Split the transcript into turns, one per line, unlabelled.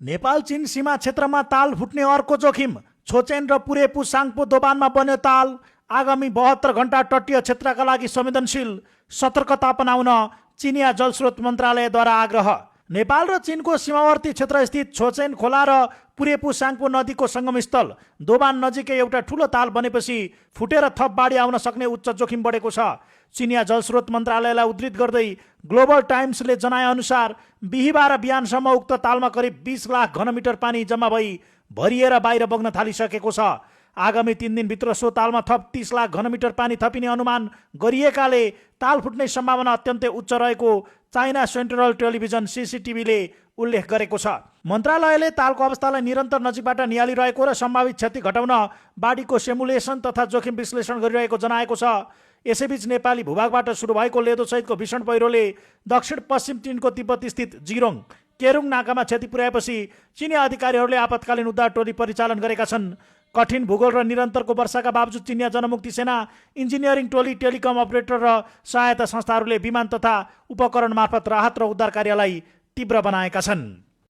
नेपाल चीन सीमा क्षेत्रमा ताल फुट्ने अर्को जोखिम। छोचेन र पुरेपु साङपो दोभानमा बन्यो ताल। आगामी 72 घण्टा तटीय क्षेत्रका लागि संवेदनशील, सतर्कता अपनाउन चिनिया जलस्रोत मन्त्रालयद्वारा आग्रह। नेपाल र चीनको सीमावर्ती क्षेत्र स्थित छोचेन खोला र पुरेपु साङपो नदीको सङ्गमस्थल दोभान नजिकै एउटा ठुलो ताल बनेपछि फुटेर थप बाढी आउन सक्ने उच्च जोखिम बढेको छ। चिनिया जलस्रोत मन्त्रालयलाई उद्धृत गर्दै ग्लोबल टाइम्सले जनाएअनुसार बिहिबार बिहानसम्म उक्त तालमा करिब 20 लाख घनमिटर पानी जम्मा भई भरिएर बाहिर बग्न थालिसकेको छ। आगामी 3 दिनभित्र सो तालमा थप 30 लाख घनमिटर पानी थपिने अनुमान गरिएकाले ताल फुट्ने सम्भावना अत्यन्तै उच्च रहेको चाइना सेन्ट्रल टेलिभिजन CCTVले उल्लेख गरेको छ। मन्त्रालयले तालको अवस्थालाई निरन्तर नजिकबाट निहालिरहेको र सम्भावित क्षति घटाउन बाढीको सिमुलेसन तथा जोखिम विश्लेषण गरिरहेको जनाएको छ। यसैबीच नेपाली भूभागबाट सुरु भएको लेदोसहितको भीषण पहिरोले दक्षिण पश्चिम चीनको तिब्बत स्थित जिरोङ केरुङ नाकामा क्षति पुर्याएपछि चिनिया अधिकारीहरूले आपतकालीन उद्धार टोली परिचालन गरेका छन्। कठिन भूगोल र निरन्तरको वर्षाका बावजुद चिनिया जनमुक्ति सेना, इन्जिनियरिङ टोली, टेलिकम अपरेटर र सहायता संस्थाहरूले विमान तथा उपकरण मार्फत राहत र उद्धार कार्यलाई तीव्र बनाएका छन्।